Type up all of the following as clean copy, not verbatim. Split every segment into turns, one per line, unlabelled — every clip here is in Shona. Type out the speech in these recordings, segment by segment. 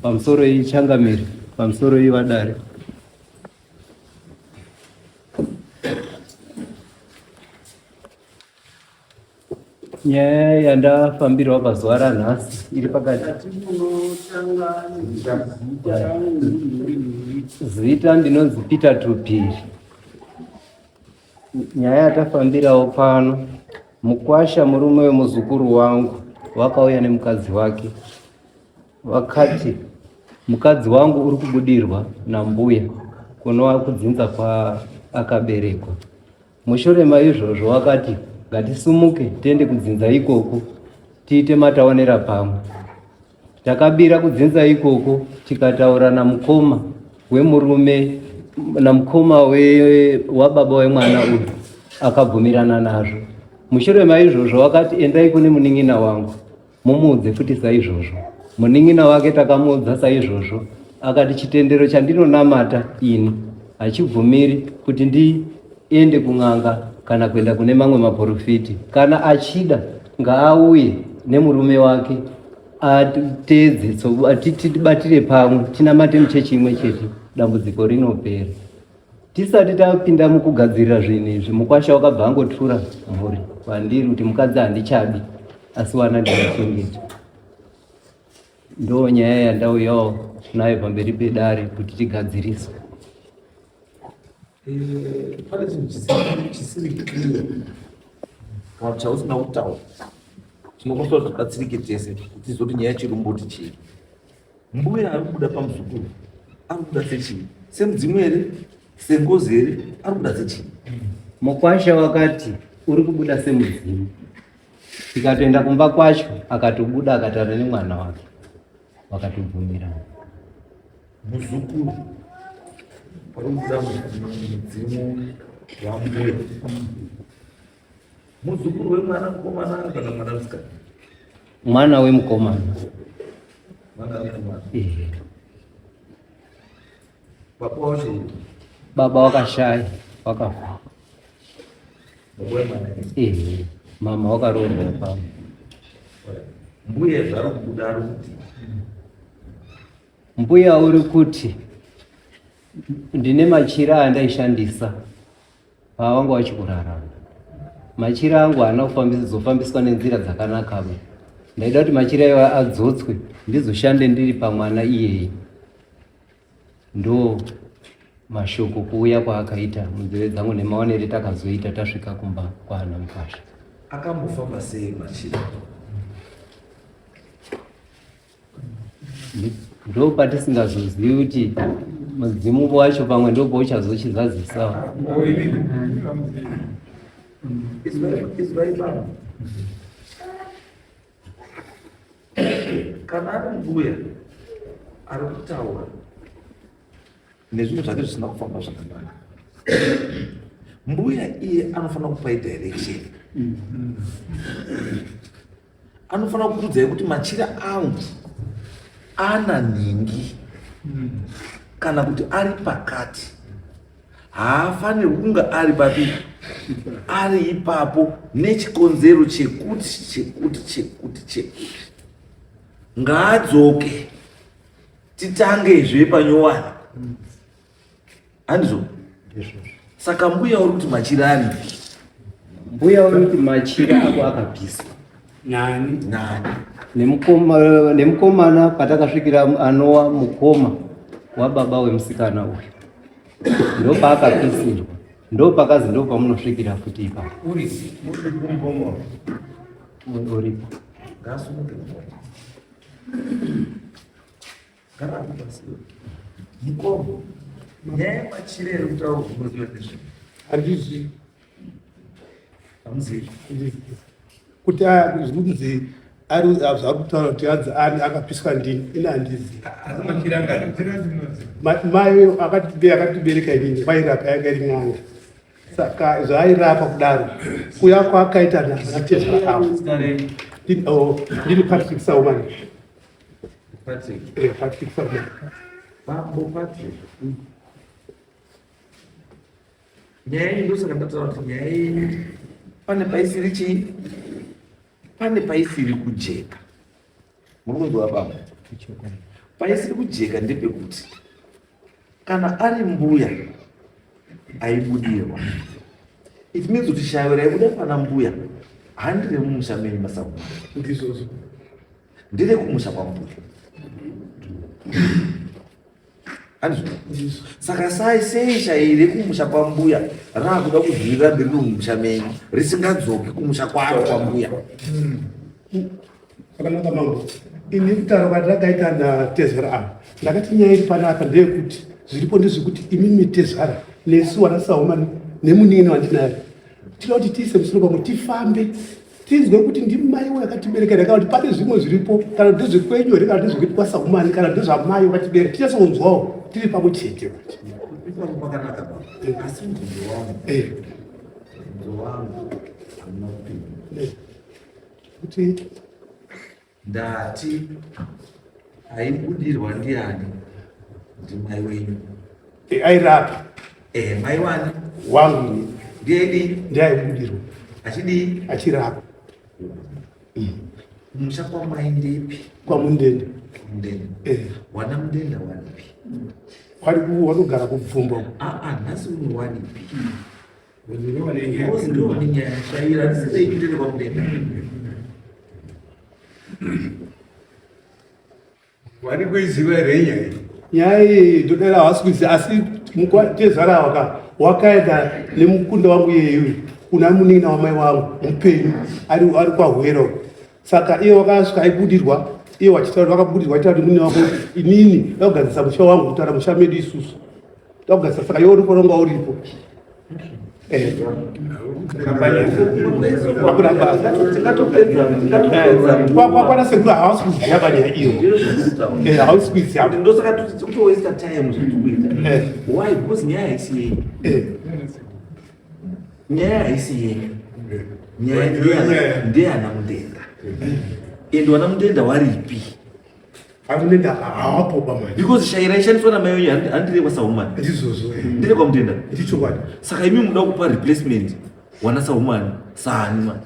Pamusoro iyi changamire, pamusoro iyi vadare. Nyaya yandafambirawo pazuva ranhasi iri pakati. Zita ndinonzi Peter Tupiri. Nyaya yatafambirawo pano, mukwasha murume wemuzukuru wangu wakauya nemukadzi wake, vakati mukadzi wangu uri kubudirwa nambuya kunova kudzinza kwaakaberekwa. Mushure maizvozvo wakati ngatisumuke tiende kudzinza ikoko tiite mataonera pamwe. Takabira kudzinza ikoko tikataura namukoma wemurume namukoma we, wababa wemwana uyu akabvumirana nazvo. Mushure maizvozvo wakati endai kune munin'ina wangu mumuudze futi saizvozvo. Munin'ina wake takamuudza saizvozvo akati chitendero chandinonamata ini hachibvumiri kuti ndiende kun'anga kana kuenda kune mamwe maporofiti. Kana achida ngaauye nemurume wake ateedze tibatire pamwe tinamate muchechi imwe chete dambudziko rinopera. Tisati tapinda mukugadzirira zvinhu izvi, mukwasha wakabva angotura mhuri kwandiri kuti mukadzi handichadi asi wana ndinochengeta. Ndo nyaya yandauyawo nayo pamberi pedare kuti tigadziriswe.
Eh, pane chinhu chisiri clear kana chausina kutaura chinokwanisa kuti tibatsirike tese kuti tizoti nyaya yechirumboti chii. Mbuya ari kubuda pamuzukuru ari kubuda sechii? Semudzimu here? Sengozi here? Ari kubuda sechii?
Mukwasha wakati uri kubuda semudzimu. Tikatoenda kumba kwacho akatobuda akataura nemwana wake vakatobvumirana.
Muzukuru ari kubuda mudzimu wambuya. Muzukuru wemwana mukomana kana mwana musikana?
Mwana wemukomana.
Mwana wemukomana. Eh. Baba wacho
baba wakashaya wakafa.
Baba wemwana.
Eh, mama wakaroorwa pamwe.
Mbuya zvari kubuda ari kuti
Mbuya uri kuti ndine machira andaishandisa pavanga vachikurarama machira angu haana kuzofambiswa nenzira dzakanakaba ndaida kuti machira iwa adzotswe ndizoshande ndiri pamwana iyeye ndo mashoko kuuya kwaakaita munzeve dzangu nemaonere takazoita tasvika kumba kwaana mukwasha
akambofamba sei machira
Ndo patisingazozivi kuti mudzimu wacho pamwe ndo pauchazochizazisawo.
Kana ari mbuya ari kutaura nezvinhu zvake zvisina kufamba zvakanaka mbuya iye anofanira kupai direction Anofanira kukuudzai kuti machira angu ana nhingi kana kuti ari pakati haafanirwi kunge ari papi ari ipapo nechikonzero chekuti chekuti chekuti chekuti ngaadzoke titangezve panyowani handizvo saka mbuya uri kuti machira ani
mbuya uri kuti machira ako akapiswa
nani
nani
nemukomana patakasvikira anowa mukoma wababa wemusikana uyu ndopaakapisirwa ndopakazi ndopamunosvikira futi ipapo uripo
Gara pasi. Mukoma. Nyaya yemachira iri kutaura unoziva nezve.
Handizivi.
Hamuzivi.
Kuti aya zvinonzi ari zvaari kutaura kuti anzi ari akapiswa ndini ini handizivi. Mai akatibereka inini vairapa yanga iri n'anga. Saka zvaairapa kudaro kuya kwaakaita natezvara avo. Ndini Patrick Saumani.
Patrick.
Eh, Patrick Samuel.
Bambo Patrick. Nyaya iyi ndosaka ndataura kuti nyaya iyi pane paisiri chii? Pane paisiri kujeka. Muri kunzwa baba? Paisiri kujeka ndepekuti kana ari mbuya aibudirwa, it means kuti shayo raibuda pana mbuya handire mumusha menyu masabu.
Ndizvozvo.
Ndere kumusha kwambuya. Handizvo? Saka sai sei shayi rekumusha kwambuya raakuda kuzvirira riri mumusha menyu risingadzoki kumusha kwaro kwambuya?
Zvakanaka mambo. Ini kutaura kwandakaita natezvara ava, ndakati nyaya iri panapa ndeyekuti zviripo ndezvekuti imimi tezvara nesu wana saumani nemunin'ina wandinaye tinoda kuti tiise musoro pamwe tifambe tinzwe kuti ndimai wakatibereka here kana kuti pane zvimwe zviripo, kana ndezvekwenyu here, kana ndezvekuti kwasaumani, kana ndezvamai wakatibereka, tinyatsonzwawo tiri pamwe chete.
Ipapo pakanaka baba. Asi mubvunzo wangu, mubvunzo wangu hamuna kupindura.
Kuti
Ndati aibudirwa ndiani? Ndimai wenyu.
Airapa.
Mai wani?
Wangu ini.
Ndiye
Ndiye aibudirwa.
Achidii?
Achirapa.
Kumusha kwamai ndepi?
KwaMundenda.
Mundenda. Wana Mundenda wanipi?
Wari wanogara kubvumba uko.
Aa, nhasi uno wanipi? Because ndo vane nyaya shaira risirei ndere kwaMundenda.
Wari kuiziva here nyaya iyi?
Nyaya iyi ndodera havasi kuiziva, asi tezvara wakaenda nemukunda wangu iyeyu kuna munin'ina wamai wangu mupenyu ari kwaHwera uko. Saka iye wakasvika aibudirwa, iye wachitaura wakabudirwa achitaura kuti munin'ina wako inini ndakugadzirisa musha wangu, kutaura musha medu isusu ndakugadzirisa, saka iwe uripo ronga uripo. Kwakwana sekuru havasi kuziva panyaya iyo, havasi kuiziva.
Ndosaka tikutowaste time zvatikuita. Why? Because nyaya haisi yenyu. Nyaya haisi yenyu. Nyaya ndeyana Mundenda. And wana Mundenda waripi?
Amunenda hawapo pamani.
Because shaira ishandiswa namai wenyu handire kwaSahumani.
Ndizvozvo.
Ndire kwaMundenda.
Ndichokwadi.
Saka imi muda kupa replacement wana Sahumani saani mani?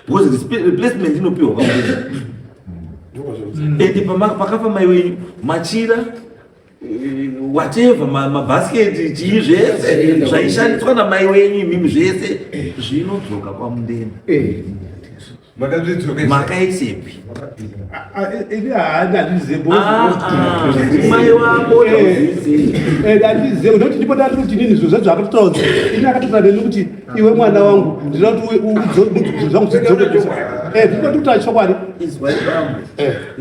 Because replacement inopiwa kwaMundenda. And pakafa mai wenyu machira, whatever, mabhasiketi, chii zvese zvaishandiswa namai wenyu imimi zvese zvinodzoka kwaMundenda.
Makazvidzokesa.
Makaisepi?
Ini handizive.
Mai wako.
Handizive nekuti ndipo ndati kuti inini zvinhu zvacho akatotaura, ini akatotaura neni kuti iwe mwana wangu ndinoda kuti zvinhu zvangu zvidzoke. Ndipo ndikutaura chokwadi.
Izwai bambo.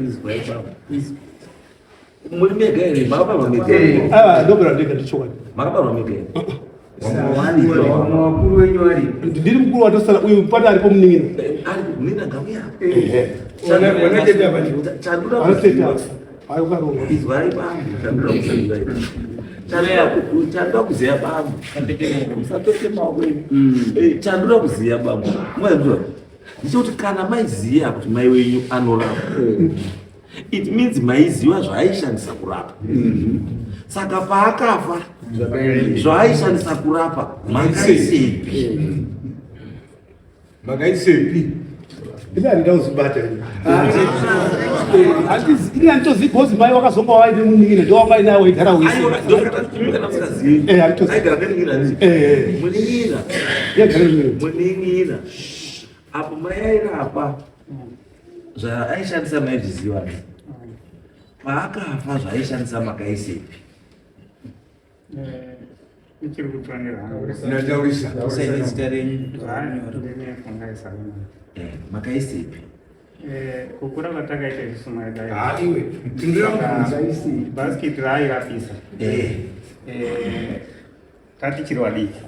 Izwai bambo. Muri mega here? Makabarwa mega here?
Ah, ndobarwa ndega, ndichokwadi.
Makabarwa mega here?
Vamwe vakuru wenyu varipi?
Ndiri mukuru watosara uyu, pane aripo munin'ina.
Ari munina ngauya.
Chandoda
kuziva. Izwai bambo, chandoda kuziva. Chandoda kuziva bambo. Musatose maoko enyu. Chandoda kuziva bambo. Mwaziva? Ndichoti kana maiziva kuti mai wenyu anorapa, it means maiziva zvaaishandisa kurapa. Saka paakafa zvaaishandisa kurapa makaisepi?
Makaisepi?
Ini handida kuzvibata ini. Ini handitozivi because mai wakazonga waine munin'ina ndo wanga inaye waigara wese.
Kana musingazivi.
Handitozivi.
Aigara nemunin'ina handiti? Munin'ina.
Yagara nemunin'ina.
Munin'ina. Apo mai airapa zvaaishandisa maizviziva. Paakafa zvaaishandisa makaisepi?
Ichiri kutonera.
Ndataurisa.
Usaine zita renyu.
Makaisepi?
Kukura kwatakaita isusu maidai.
Ah, iwe. Pindura mubvunzo.
Bhasikiti raairapisa. Tatichiri vadiki.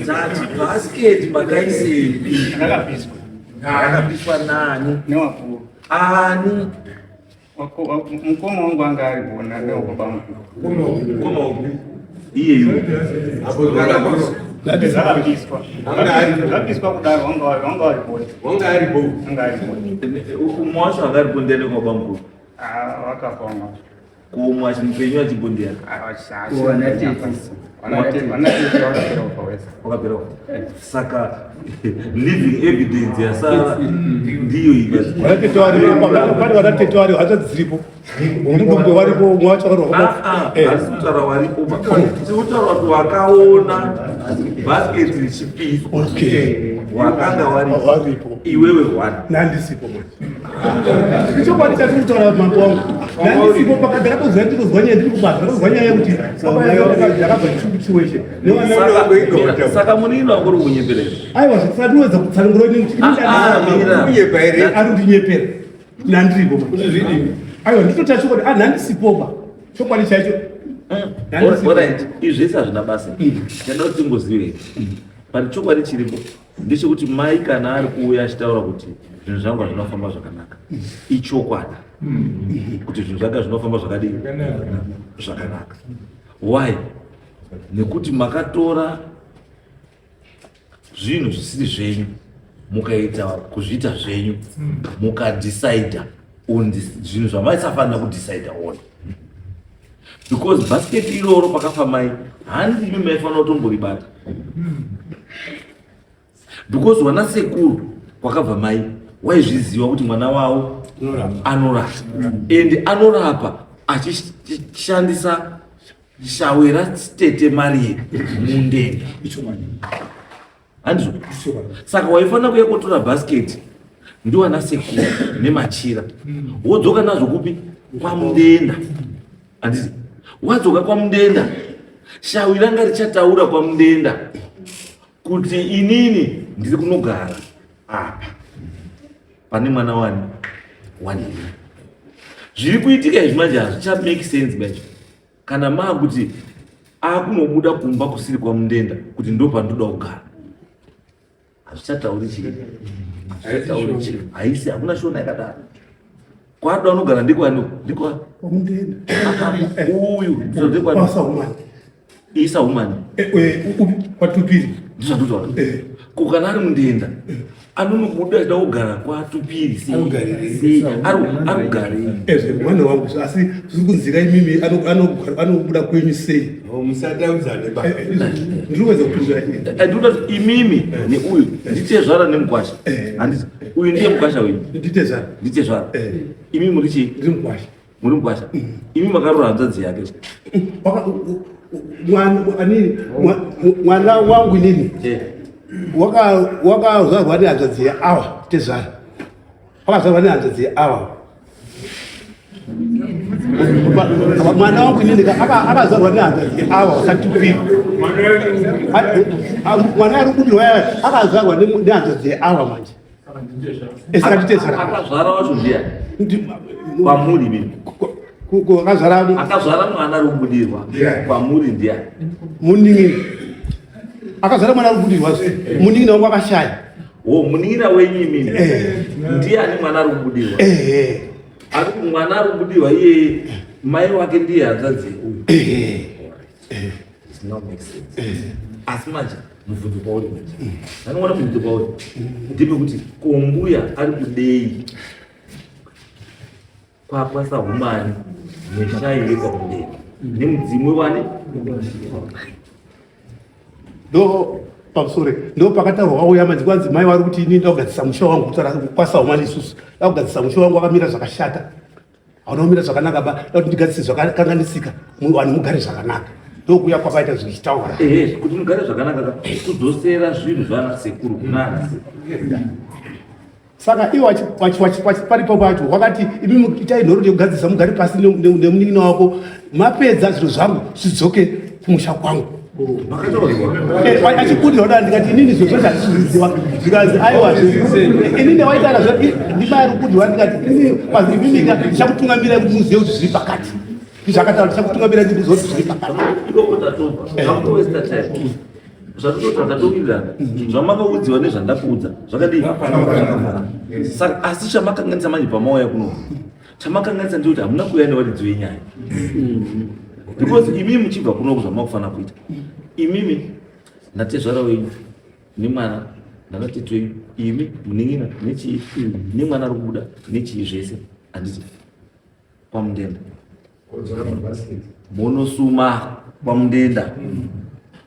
Tati bhasiketi makaisepi?
Rakapiswa.
Rakapiswa nani?
Newakuru.
Ani?
Mukoma wangu anga aripo newababa mukuru.
Mukoma upi? Iyeyu.
Zvakapiswa. Zvapiswa kudaro wanga waripo.
Wanga aripo.
Anga aripo.
Umwe wacho anga aripo ndiani kwababa mukuru?
Ah, wakafa wanga.
Kumwe achimupenyu achimbondiya. Wakapera kufa. Saka living evidence yasara ndiyo iyi.
Vanatete varipo, pane vanatete varipo, hanzvadzi dziripo. Mudumbe waripo, umwe wacho akarwa.
Asi kutaura waripo ba. Tiri kutaura kuti wakaona bhasiketi richipiswa.
Okay.
Wakanga waripo.
Waripo.
Iwewe one.
Nandisipo manje. Ichokwadi chatiri kutaura mambo wangu. Nandisipo pakagara toziva tinozwa nyaya ndiri kubasa, ndinozwa nyaya yekuti ndakabva chiweshe.
Saka munini wangu uri kunyemberera.
Aiwa zvisatiwedza kutsanangura ini kuti
Kunyepa here?
ari kundinyepera. Nandiripo manje. Aiwa nditotaura chokwadi, ah nandisipo ba. Chokwadi chaicho. Nandisipo.
Alright, izvi zvese hazvina basa. Chanda kuti tingozive. But chokwadi chiripo ndechekuti mai kana ari kuuya achitaura kuti zvinhu zvangu hazvinofamba zvakanaka, ichokwadi kuti zvinhu zvake zvinofamba zvakadii zvakanaka. Why? Nekuti makatora zvinhu zvisiri zvenyu mukaita kuzviita zvenyu, mukadecida on zvinhu zvamaisafanira kudecida on, because basket iroro pakafa mai handimi maifanira kutomboribata, because wana sekuru kwakabva mai waizviziva kuti mwana wavo anorapa, and anorapa achishandisa shawe ratete Marie mundenda. Handizvo? Saka waifanira kuya kotora bhasiketi ndiwana sekuru nemachira, wodzoka nazvo kupi? Kwamundenda. Handiti wadzoka kwamundenda, shawi ranga richataura kwamundenda kuti inini ndiri kunogara apa pane mwana wani wani. Zviri kuitika izvi manje hazvicha make sense manje kana maakuti akunobuda kumba kusiri kwamundenda kuti ndo pandoda kugara. Hazvichatauri chii, hazvichatauri chii, haisi, hakuna shona yakadaro. Kwada unogara ndikwani? Ndikwa
Kwamundenda.
Uyu ndikwani?
Kwasaumani.
Isa umani.
Kwatupiri.
Ndizvandutaura. Ko kana ari mundenda anonobuda achida kugara kwatupiri sei? Sei ari kugarei?
Ezve mwana wangu, asi zviri kunzika imimi anobuda kwenyu sei?
Musataudzane ba.
Ndiri kuedza kupindura.
Ndinoda kuti imimi neuyu nditezvara nemukwasha. Handiti uyu ndiye mukwasha wenyu?
Nditezvara.
Nditezvara. Imi muri chii?
Ndiri mukwasha.
Muri mukwasha. Imi makarora hanzvadzi yake.
Mwana wangu inini wakazvarwa nehanzvadzi yeawa, tezvara wakazvarwa nehanzvadzi yeawa. Mwana wangu inini akazvarwa nehanzvadzi yeawa wakatupiri. Mwana ari kubudirwa akazvarwa nehanzvadzi yeawa manje. Saka nditezvara.
Akazvara wacho ndiani kwamuri imimi?
Akazvara
Akazvara mwana ari kubudirwa kwamuri ndiani?
Munin'ina. Akazvara mwana ari kubudirwa, munin'ina wangu akashaya.
Wo munin'ina wenyu imimi ndiani mwana ari kubudirwa? Ari mwana ari kubudirwa iyeye mai wake ndiye hanzvadzi uyu. It now makes sense. Asi manje mubvunzo kwauri manje, anoona mubvunzo kwauri ndepekuti ko mbuya ari kudei kwakwasahumani neshayi yekwamundeni nemudzimu wani?
Ndo pamusoro ndo pakataurwa kwauya manje kwanzi mai vari kuti ini ndakugadzisa musha wangu, kutaura kwasaumani, isusu ndakugadzisa musha wangu wakamira zvakashata, hauna kumira zvakanaka ba, da kuti ndigadzise zvakakanganisika, vanhu mugare zvakanaka. Ndokuya kwakaita zvichitaura.
Ehe, kuti mugare zvakanaka ka kudzosera zvinhu zvana sekuru kunana sekuru.
Saka iwo paripo pacho wakati imi itai nhoro yekugadzisa, mugare pasi nemunin'ina wako, mapedza zviro zvangu zvidzoke kumusha kwangu. Achikudirwa da, ndikati inini zviro zvacho handizviziva. Zvikanzi aiwa, inini waitaura ndimai ari kudirwa. Ndikati inini kwazi imimika ndichakutungamirai kuti muzive kuti zviri pakati. Ndizvakataura, ndichakutungamirai kuti muzive kuti zviri pakati.
Ikoko tatobva, takutowesta time. Zvatinotaura tatowirirana, zvamakaudziwa nezvandakuudza zvakadii? Zvakafanana. Saka asi chamakanganisa manje pamauya kuno, chamakanganisa ndekuti hamuna kuuya nevaridzi venyaya, because imimi muchibva kunoku zvamakufanira kuita imimi natezvara wenyu nemwana nanatete wenyu, imi munin'ina nechii nemwana ari kubuda nechii zvese, handiti kwamundenda? Monosuma kwaMundenda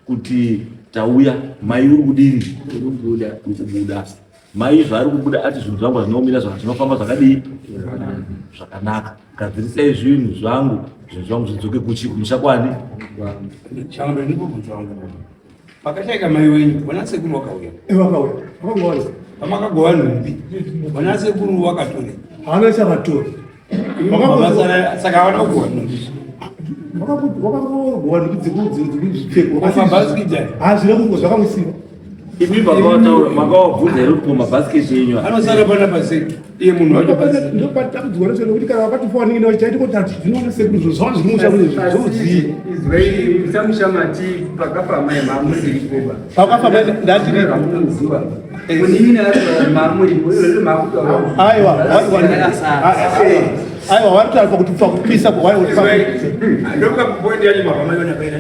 kuti tauya, mai uri kudini, uri kubuda. Mai zvaari kubuda ati zvinhu zvangu hazvinomira zvinofamba zvakadii zvakanaka, gadzirisai zvinhu zvangu, zvinhu zvangu zvidzoke kuchi kumusha kwani.
Pakashaika mai wenyu, vana sekuru vakauya.
Vakauya. Vakangouya.
Pamakagova nhumbi, vana sekuru vakatore.
Havana chavatora.
Saka havana kugova nhumbi.
Vakangogowa nhumbi dzekuzvipfeko.
Mabhasikiti aya.
Hazvina kungo zvakangosiwa.
Imi makawataura, makawabvunza here kuti ko mabhasiketi enyu aya?
Anosara panapa sei? Iye munhu wacho pasi.
Ndopatambudziko racho rekuti kana wakatifa wanenge nacho chaiti kuti zvinoona sekuru zvinhu zvava zviri musha kune zvozivi.
Izwai musamusha mati pakafa mai mamusiripoba.
Pakafa mai ndatiri.
Munoziva. Munini mamuripo izvo makutaura.
Aiwa, aiwa vari kutaura pakuti pakupisa
ndokapoindi yacho mabva maiona paina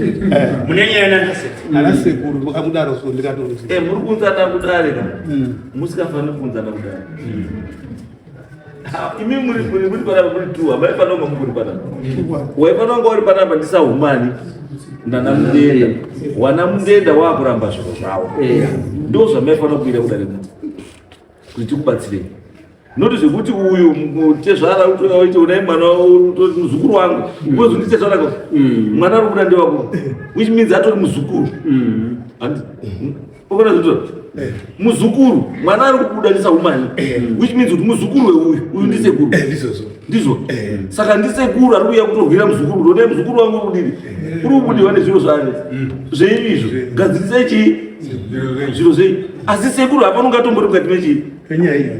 mune nyaya nanasekuru
ana sekuru makamudaro so ndikatozi
Eh, muri kuunzana kudare ka? Musikafaniri kuunzana kudare. Ha, imi muri muri muri panapa muri two, hamaifanira kunge muri panapa. Waifanira kunge uri panapa ndisahumani nana Mundenda. Wana Mundenda waakuramba zviro zvavo. Ndo zvamaifanira kuita kudare ka. Kuti tikubatsirei. Noti zvekuti uyu tezvara utoya waiti unai mwana utori muzukuru wangu. Because ndi tezvara ka. Mwana ari kubuda ndewako. Which means atori muzukuru. Ukona zvito. Muzukuru, mwana ari kubuda ndisahumani. Which means kuti muzukuru weuyu, uyu ndisekuru.
Ndizvozvo.
Ndizvo. Saka ndisekuru ari kuuya kutorwira muzukuru. Ndone muzukuru wangu uri kudini? Uri kubudiwa nezviro zvake. Zvenyu izvo. Gadzirisai chii? Zviro zvenyu. Asi sekuru hapana ungatombori mukati mechii?
Penyaya iyi.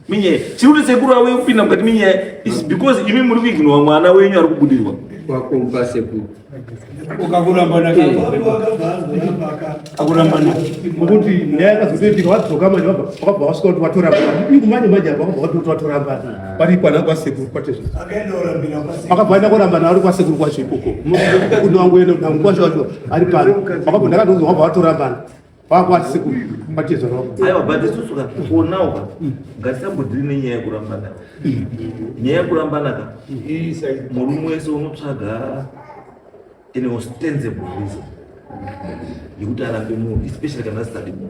Minyaya. Chiri kuti sekuru auye kupinda mukati menyaya is because imi muri kuignore mwana wenyu ari kubudirwa.
Wakomba sekuru.
Ukakurambana akurambana.
Ngokuti nyaya yakazotoitika wadzoka manje wakabva wasvika kuti watorambana. Iku manje manje apa wakabva watoti watorambana. Vari kwana kwasekuru kwatezvo. Akabva aenda korambana ari kwasekuru kwacho ikoko. Kuno wangu ende namukwasha wacho ari pano. Wakabva ndakatozwa wabva watorambana. Wakwati sekuru kwatezvo rako.
Aiwa, but isusu ka for now ka ngatisambodhiri nenyaya yekurambana. Nyaya yekurambana ka murume wese unotsvaga an ostensible reason yekuti arambe munhu, especially kana asisadi munhu.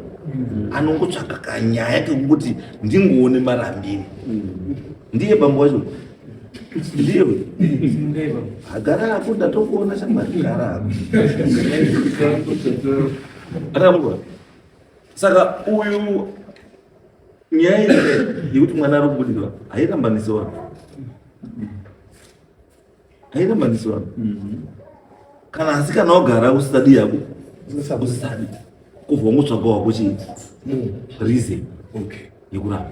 Anongotsvaga kanyaya kekuti ndingoone marambire. Ndiye bambo wacho. Ndiye. Agara ako ndatokuona shamwari gara ako. Akamurwa. Saka uyu nyaya iyi yekuti mwana ari kubudirwa hairambanisi vanhu. Hairambanisi vanhu. Kana asi kana wagara usisadi yako usisadi kubva wangotsvaga wako chii reason yekuramba.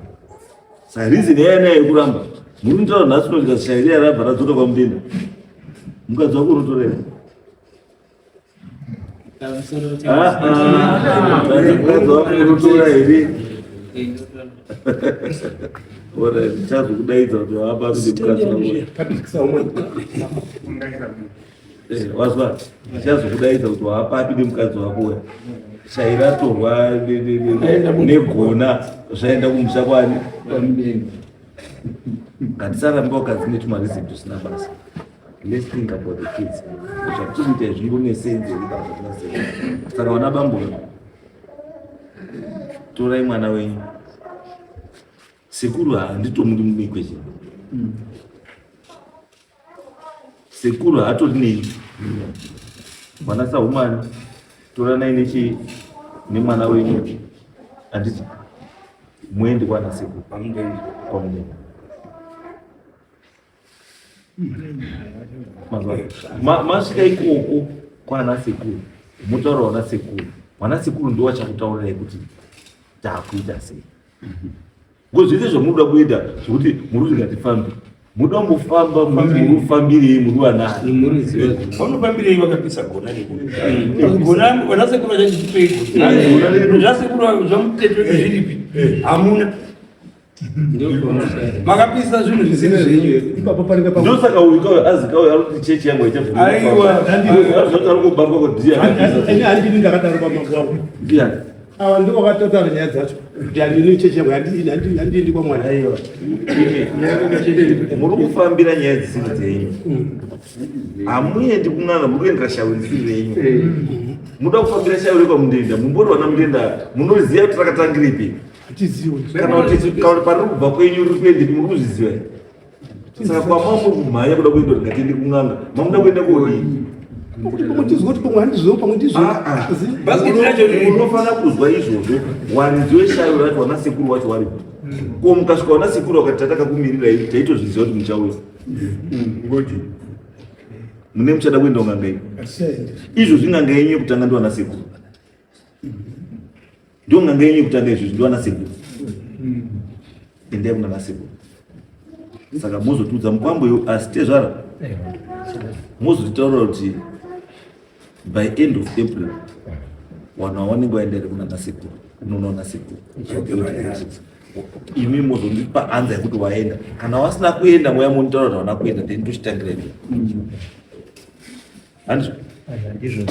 Saka reason yaya yekuramba muri kutaura nhasi unoita shairi rabva radzoka kwaMudenda. Mukadzi wako unotora here? Mukadzi wako unotora here? Ora ndichazokudaidza kuti wapa kuti mukadzi wako. Wazwa ndichazokudaidza kuti waapapi nemukadzi wako uya. Shairi ratorwa negona zvaenda kumusha kwani. Ngatisaramba wakadzi netumareason tusina basa. Let's think about the kids. Zvatiri kuita izvi zvine sense here kana zvatina sense. Saka vana bambo torai mwana wenyu. Sekuru handitomudi muequation. Sekuru haatori neni. Mwana sahumani toranai nechi nemwana wenyu. Handiti muende kwana sekuru kwamudenda. Masvika ikoko kwana sekuru motaura wana sekuru. Wana sekuru ndiwo vachakutaurirai kuti takuita sei. Ngo zvese zvamunoda kuita zvekuti muri kuti ngatifambe. Munoda kufamba muri kufambirei muri vanani.
Vanofambirei vakapisa gona redu. Gona vana sekuru vachachitipei gona. Zvasekuru zvamutete zviripi? Hamuna. Makapisa zvinhu zvisiri zvenyu.
Ipapo panenge pa
Ndosaka uyu kauya azi kauya ari kuti chechi yangu haichabvumi.
Aiwa.
Zvati ari kubatwa kwa ndiye akapisa.
Ini handini ndakadaro pamambo wangu.
Ndiani?
Ava ndivo vakatotaura nyaya dzacho. Ndiani chechi yangu handiendi kwamwana.
Muri kufambira nyaya dzisiri dzenyu. Hamuendi kun'anga, muri kuendera shawi risiri renyu. Muda kufambira shawi rekwamundenda, mumbori wana mundenda, munoziva kuti rakatangirepi.
Hatizivi.
Kana kuti kana pariri kubva kwenyu riri kuendepi, muri kuzviziva here? Saka kwamava muri kumhanya kuda kuenda kuti ngatiende kun'anga, mamuda kuenda kodii?
Kuti pamwe tizwe kuti pamwe handizvo pamwe ndizvo.
Bhasiketi racho riri.
Unofanira kuzwa izvozvo, waridzi weshayo racho wana sekuru wacho waripo. Ko mukasvika wana sekuru vakati tatakakumirirai, taitozviziva kuti muchauya.
Ngoti.
Mune muchada kuenda kun'anga yenyu. Izvozvi n'anga yenyu yekutanga ndiwana sekuru. Ndio n'anga yenyu yekutanga izvozvi ndiwana sekuru. Endai kuna sekuru. Saka mozotiudza mukwambo yo asi tezvara. Mozotitaurira kuti by end of April vanhu ava vanenge vaenda here kuna sekuru unonoona sekuru. Imi mozondipa anza yekuti waenda. Kana wasina kuenda moya monitaura kuti hauna kuenda then tochitangira ipi. Handizvo?
Ndizvo.